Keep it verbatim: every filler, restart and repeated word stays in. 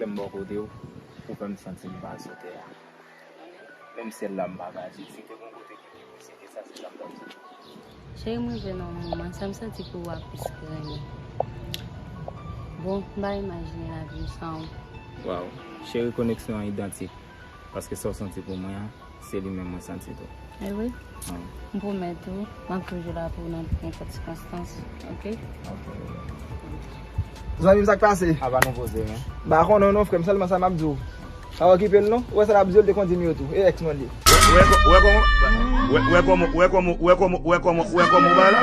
M bò kote w, ou fè m santi m pa sou tè a. Menm syèl la m pa ka di, si te gon kote ki pi wo, se te sa, se sa m t ap di. Cheri, m rive nan yon moman, sa m santi pou w ap plis ke renmen. Bon, m pa imajine lavi m san ou. Waw, cheri, koneksyon an idantik. Paske sa w santi pou mwen an, se li menm mwen santi tou. E wi. M pwomèt ou, m ap toujou la pou ou nan nenpòt sikonstans, oke? Zanmi m, sa k pase? Apa nou poze, men? M pa konnen non, frè m, sèlman sa m ap di w. Pa okipe l non. Ou wè sa l ap di w, l te konn di m yo tou. E èks mwen l ye. Ou wè kò- ou wè kòman, ou wè- ou wè kòman, ou wè kòman, ou wè kòman, ou wè kòman, ou wè kòman w pa la?